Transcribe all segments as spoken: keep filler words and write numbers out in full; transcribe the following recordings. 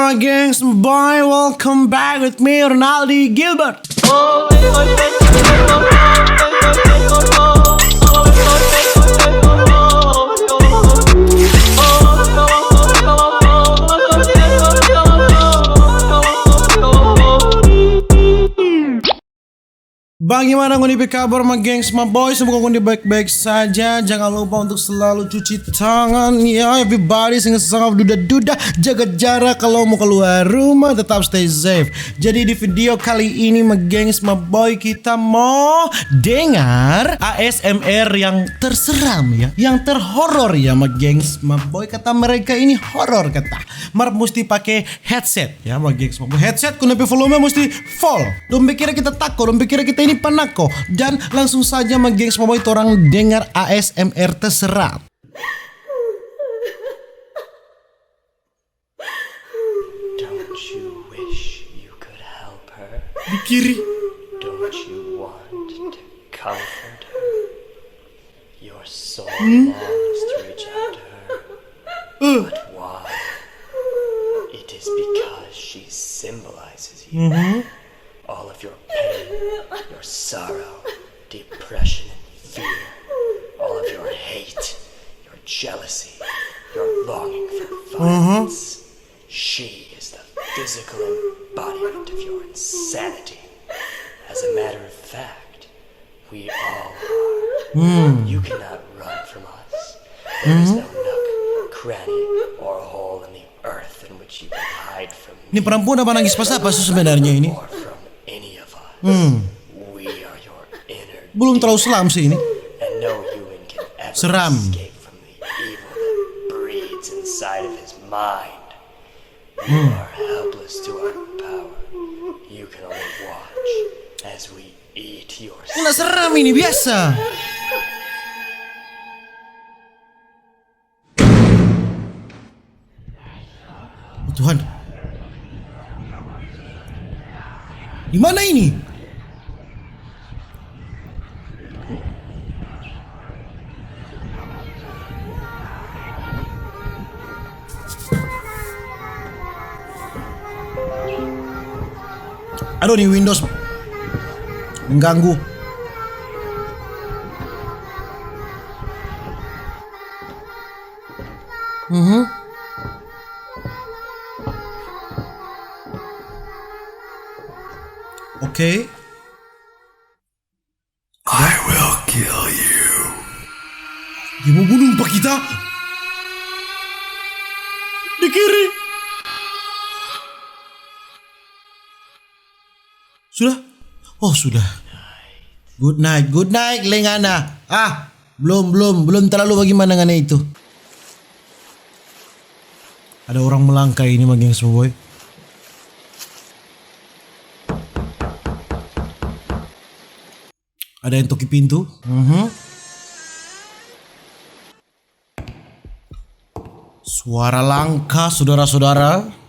My gengs, boy, welcome back with me, Ronaldi Gilbert. Bagimana ngoni pe kabar, my gengs, my boys? Semoga ngoni baik-baik saja. Jangan lupa untuk selalu cuci tangan, ya, everybody. Sing sasangap duda-duda, jaga jarak kalau mau keluar rumah, tetap stay safe. Jadi di video kali ini, my gengs, my boy, kita mau dengar A S M R yang terseram, ya, yang terhoror, ya, my gengs, my boy. Kata mereka ini horor, kata. Mar musti pake headset, ya, my gengs, my boy. Headset, kena pe volume musti full. Dong pe kira kita tako, dong pe kira kita ini panako. Dan langsung saja, my gengs, my boy, torang dengar A S M R terseram. Don't you wish you could help her? Di kiri. Don't you want to comfort her? Your soul longs to reach out to her. But why? It is because she symbolizes you. All of your pain, your sorrow, depression, and fear, all of your hate, your jealousy, your longing for violence. She is the physical embodiment of your insanity. As a matter of fact, we all are. You cannot run from us. There is no nook, cranny, or hole in the earth in which you can hide from me. Ini perempuan apa nangis pas apa sih sebenarnya ini? Or from any of us. We are your inner demon. Belum terlalu selam sih ini. And no human can ever escape from the evil that breeds inside of his mind. You are helpless to our power. You can only watch as we eat your soul. Nggak seram ini, biasa. Oh, Tuhan. Di mana ini? Aduh, ni Windows mengganggu. Mhm. Oke. I will kill you. Dia mau bunuh pa kita. Di kiri. Sudah? Oh, sudah. Good night, good night, lengana. Ah, belum, belum, belum terlalu bagaimana ngana itu. Ada orang melangkah ini, my gengs, my boy. Ada yang toki pintu. Mhm. Suara langkah, sudara-sudara.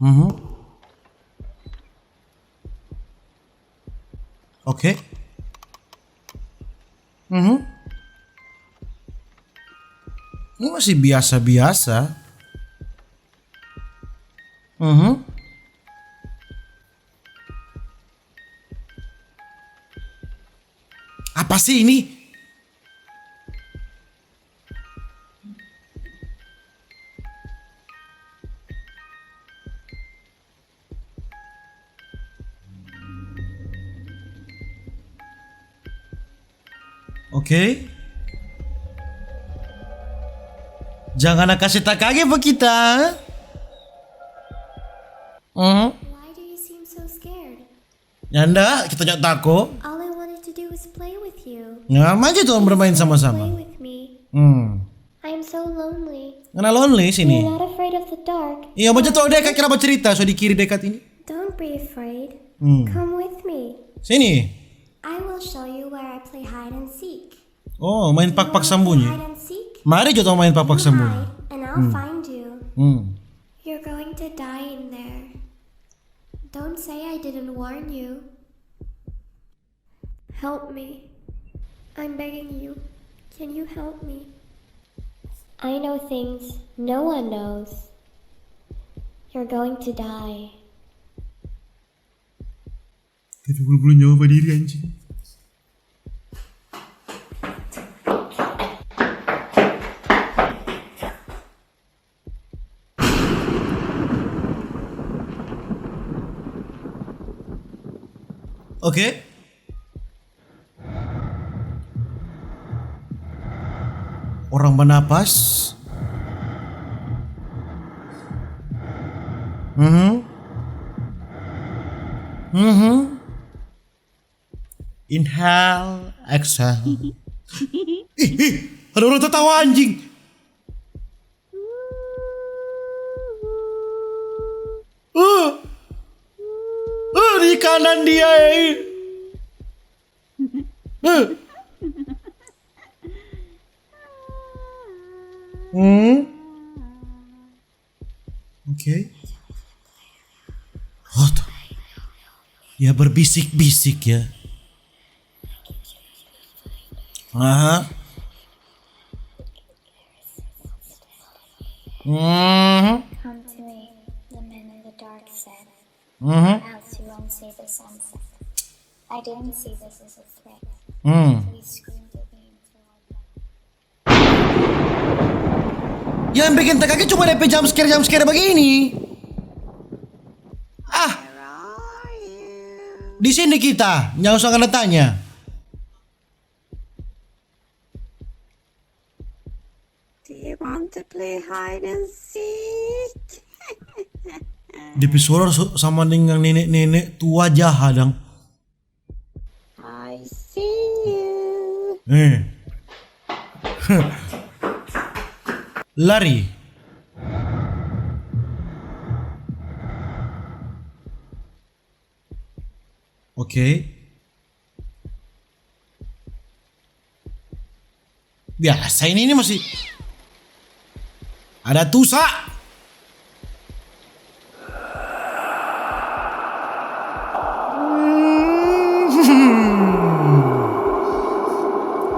Mhm. Oke. Mhm. Ini masih biasa-biasa. Mhm. Apa sih ini? Oke. Jangan na kase takage pa kita. Hmm. Why do you seem so scared? Nyanda, kita nyanda tako. All I wanted to do was play with you. Ya, maju dong bermain sama-sama. Play with me. Hmm. I'm so lonely. Ngana lonely sini. You're not afraid of the dark. Iya, maju tuh dekat, kira bacerita, so di kiri dekat ini. Don't be afraid. Hmm. Come with me. Sini. I will show you where I play hide and seek. Oh, main pakpak sambunyi. Hide and seek? Mari kita main pakpak sambunyi. You hide, and I'll find you. Hmm. You're going to die in there. Don't say I didn't warn you. Help me. I'm begging you. Can you help me? I know things no one knows. You're going to die. Tapi bulu-bulu nyawa badiri, anjing. Oke. Orang bernapas. Mhm. Mhm. Inhale, exhale. Ih, ih, ada orang tertawa, anjing. Uh, uh, di kanan dia, eh. Uh. Hmm. Oke. What? Ya, berbisik-bisik ya. Aha. Mhm. Come to me, the man in the dark said. Mhm. Else you won't see the sunset. I didn't see this as a threat. Hmm. He screamed at me and threw my phone. Yang bikin terkaget cuma depe jump scare, jump scare begini. Ah. Di sini kita, nggak usah kena tanya. Do you want to play hide and seek? Depe suara so-, sama dengan nenek-nenek tua jaha dang. I see you. Eh. Lari. Oke. Biasa ini, ini masih ada tusa.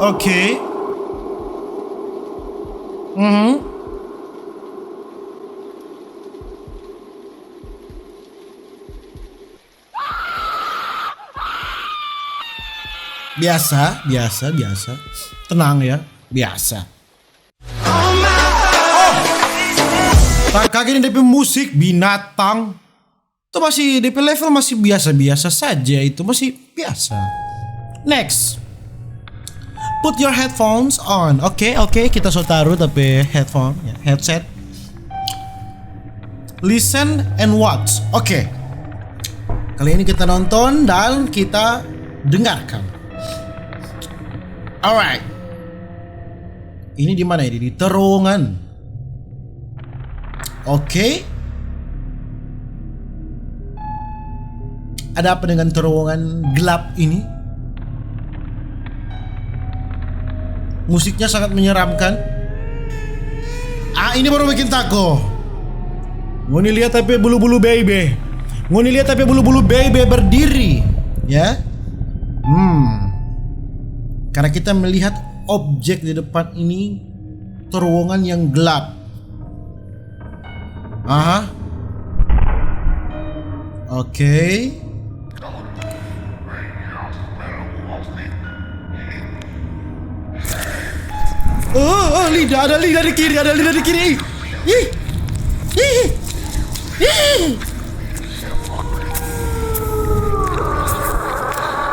Oke. Mhm. Biasa, biasa, biasa. Tenang ya, biasa. Oh! Tak kaget ini depe musik binatang. Itu masih, depe level masih biasa-biasa saja, itu masih biasa. Next. Put your headphones on. Oke, oke, kita so taruh tapi headphone, ya, headset. Listen and watch. Oke. Kali ini kita nonton dan kita dengarkan. Alright. Ini di mana ini? Di terowongan. Oke. Ada apa dengan terowongan gelap ini? Musiknya sangat menyeramkan. Ah, ini baru bikin tako. Ngoni lihat tapi bulu-bulu baby. Ngoni lihat tapi bulu-bulu baby berdiri, ya. Hmm. Karena kita melihat objek di depan ini terowongan yang gelap. Aha. Oke. Oh, oh, lidah, ada lidah di kiri, ada lidah di kiri. Ih. Ih. Ih. Ih.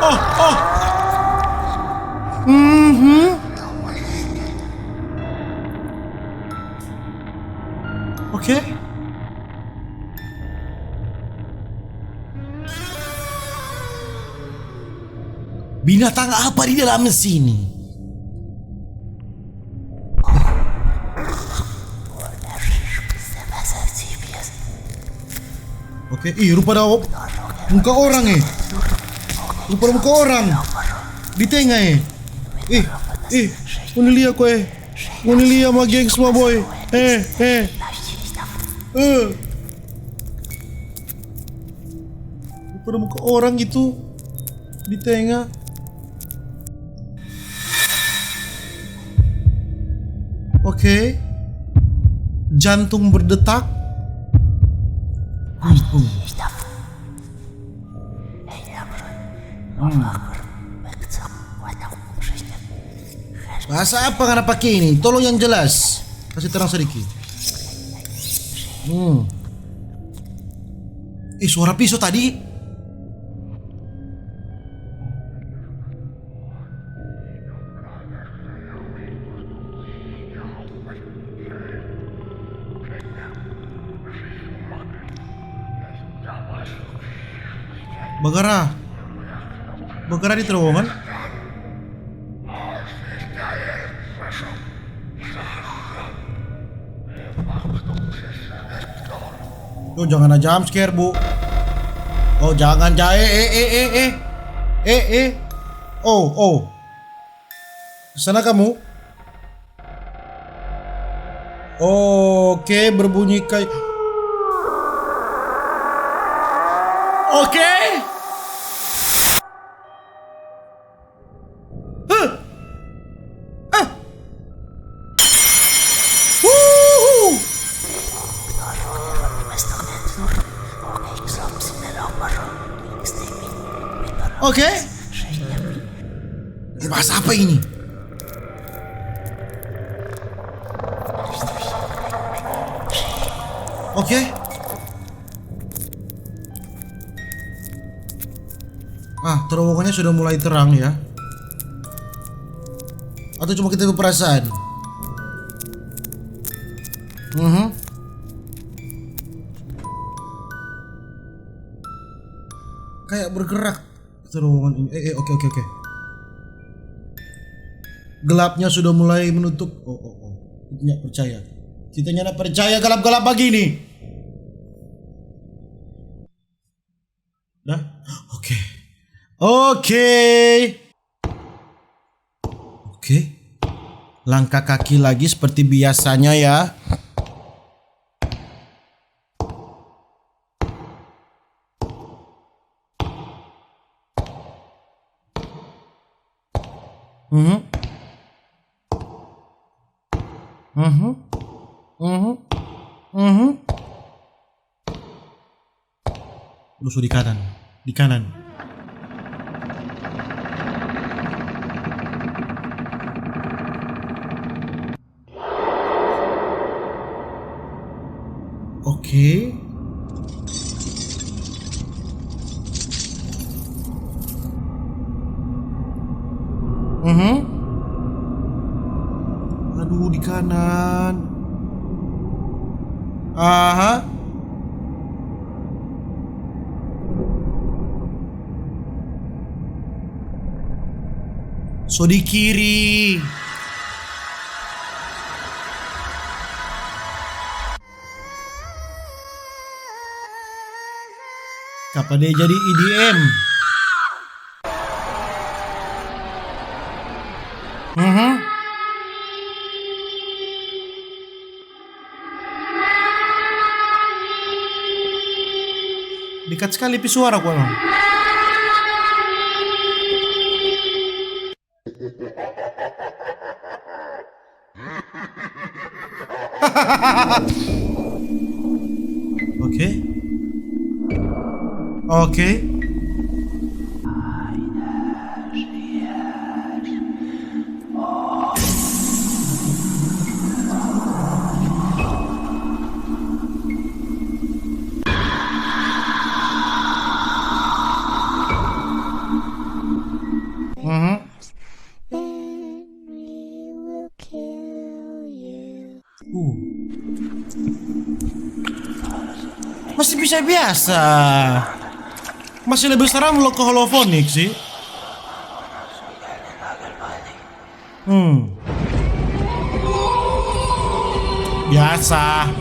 Oh, oh. Mhm. Oke. Binatang apa di dalam sini? Oke, ih, rupa ada muka orang, eh. Rupa ada muka orang. Di tengah, eh. Ih, ih, ngoni lia ko, eh. Ngoni lia ma, gengs ma, boy. Eh, eh. Eh. Rupa ada muka orang gitu di tengah. Oke. Jantung berdetak. Hmm, hmm. Bahasa apa ngana pake ini? Tolong yang jelas. Kasih terang sedikit. Hmm. Eh, suara piso tadi. Bagara. Bagara di terowongan. Yo, jangan ada jump scare, Bu. Oh, jangan, ja-, eh, eh, eh, eh, eh. Eh, eh. Oh, oh. Sana kamu. Oke, berbunyi kayak, oke. Huh. Ah. Wuhu. Oke. Eh, bahasa apa ini? Oke. Ah, terowongannya sudah mulai terang ya. Atau cuma kita berperasaan? Mhm. Kayak bergerak terowongan ini. Eh, eh, oke, oke, oke. Gelapnya sudah mulai menutup. Oh, oh, oh. Kita nggak percaya. Kita nggak percaya gelap-gelap begini. Dah? Oke. Oke. Oke. Langkah kaki lagi seperti biasanya ya. Mhm. Mhm. Mhm. Mhm. Musuh di kanan. Di kanan. Oke. Mhm. Aduh, di kanan. Aha. So di kiri. Kapa dia jadi E D M? Mhm. Dekat skali pi suara kwa no. Oke. Oke. Mhm. Uh. Masih bisa biasa. Masih lebih seram lo ke Holofonic sih. Hmm. Biasa.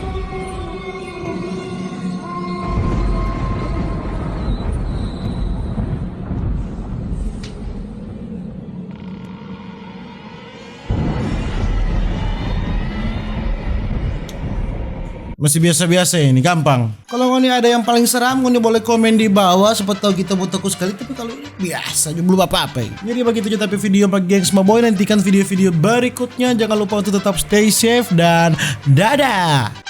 Masih biasa-biasa ini, gampang. Kalau ngoni ada yang paling seram, ngoni boleh komen di bawah. Siapa tahu kita mau takut sekali, tapi kalau ini biasa aja, belum apa-apa ini. Jadi begitu aja tapi video sama gengs, my boy. Nantikan video-video berikutnya. Jangan lupa untuk tetap stay safe dan dadah.